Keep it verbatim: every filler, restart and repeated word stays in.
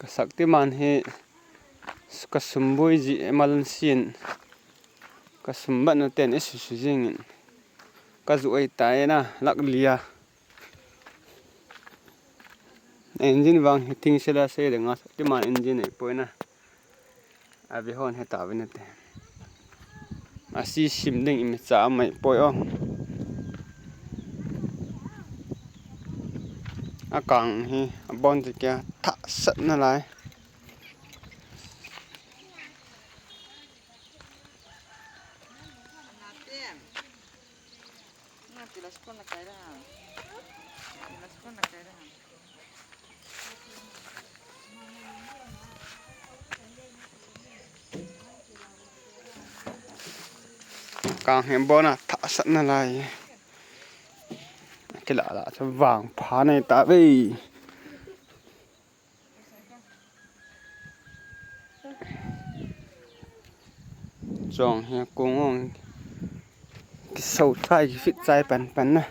Shaktiman hi kasum boi ji emal sin. Kasum bat na ten isusu jingin. Kaju ai tai na lak lia. Engine vang hi thing sela se de nga Shaktiman engine ai poi na. Abi hon he ta vin te. Asi sim ding imi cha mai poi o. Akang hi abon te kya tha sat na lai. Kang hi bona tha sat na lai. Kila la chu vang pha nei ta ve. Chong hi kung ong. Kisau chai kifit chai pan pan na.